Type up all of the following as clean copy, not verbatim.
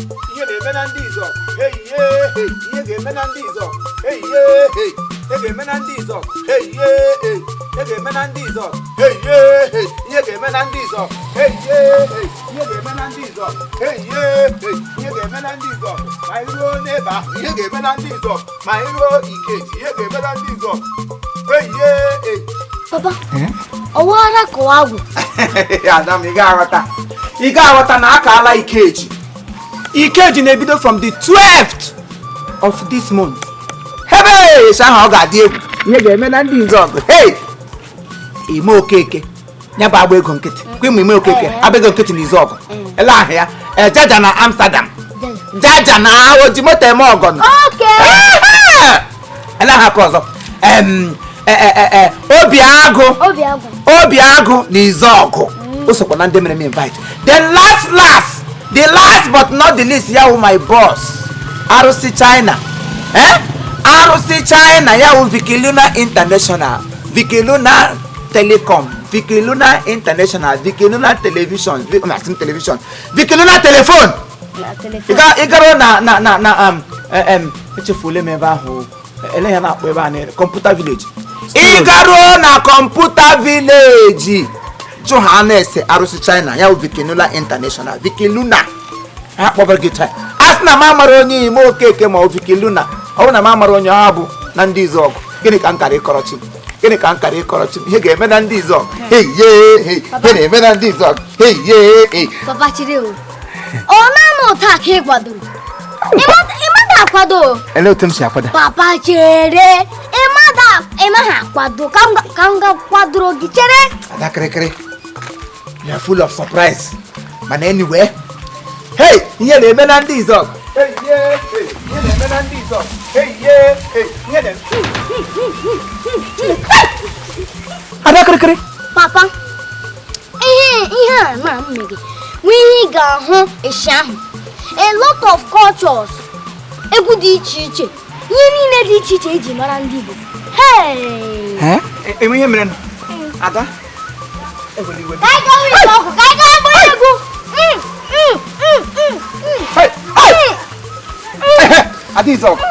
Ihe na-eme na ndị Izọgụ, heiye, hei. Ihe ga-eme na ndị Izọgụ, heiye, hei. Ihe ga-eme na ndị Izọgụ, heiye, hei. Ihe ga-eme na ndị Izọgụ, heiye, hei. Ihe ga-eme na ndị Izọgụ, heiye, hei. Ihe ga-eme na ndị Izọgụ, heiye, hei. Ihe ga-eme na ndị Izọgụ ma anyị ruo n'ebe ahụ. Ihe ga-eme na ndị Izọgụ ma anyị ruo Ikeji. Ihe ga-eme na ndị Izọgụ, heiye, hei. Papa, ọwara kọwa agwụ. Ada m, ị ga-aghọta, ị ga-aghọta na akaala Ikeji. Ikeji na-ebido from the 12th of this month. Hebe ahụ ọ ga-adị egwu. Ihe ga-eme na ndị Izọgụ, hey! Ime Okeke ya bụ agba ego nkịtị kwa ịmụ. Ime Okeke, agba ego nkịtị na Izọgụ ele ahụ ya ejaja na Amsterdam, jaja na oji moto eme ọgọnọ. Ele ahụ aka ọzọ, Obi Agụ. Obi Agụ. Obi Agụ na Izọgụ, o sokwa na ndị mere m invite. Then last last, the last but not the least, ya wụ my boss, Arụsị China, eh, Arụsị China, ya wụ Vikiluna International, Vikiluna Telecom, Vikiluna International, Vikiluna Television, na television, Vikiluna Telephone. Na telephone. Ị gara na echefuola m ebe ahụ ele ya na-akpọ ebe a na Computer Village. Ị garuo na Computer Village, jụ ha na-ese Arụsị China, ya bụ Vikiluna International, Vikiluna. Ha kpọbara gị taa, a sị na m amara onye Ime Okeke ma ọ Vikiluna. Ọ bụrụ na m amara onye ha bụ na ndị Izọgụ, gịnị ka m kara ịkọrọ chi m? Gịnị ka m kara ịkọrọ chi m? Ihe ga-eme na ndị Izọgụ, hey ye, hey! Ihe na-eme na ndị Izọgụ, hey ye, hey! Papa, chiri o. Ọ naanị taa ka ị kwadoro? Ịmada akwado o. Ele otu m si akwado? Papa, chere, ịmada ịmaghị akwado. Ka m ga kwadoro gị, chere. Ada Kịrịkịrị, you are full of surprise. Mana anyway, hey, ihe na-eme na ndị Izọgụ, hey ye, hey! Ihe na-eme na ndị Izọgụ, hey ye, hey! Ihe na Ada Kịrịkịrị. Papa, ihe a na m mere nwee ihe ị ga-ahụ echi ahụ, a lot of cultures, egwu dị iche iche, ihe niile dị iche iche eji mara ndị Igbo. Hey! Enwe ihe mere nụ? Ada, ewela iwe. Ka anyị gaa ụlọ ọgwụ, ka anyị gaa gbaa egwu. Hey, hey! Ada Izọgụ,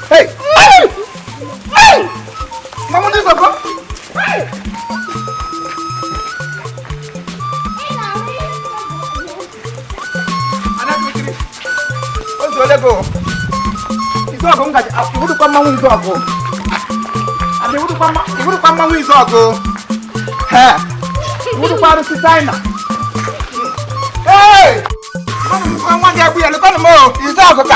hey! Hey! Mama ndị Izọgụ. Hey! Ada Kịrịkịrị, o zuole gị o. Izọgụ m gaji iwurukwa mmanwụ Izọgụ. Ada, iwurukwa mmanwụ Izọgụ. He, iwurukwa arụsị China. Hey! Nwa gị egwu ya, lekwanụ m o. Izọgụ ka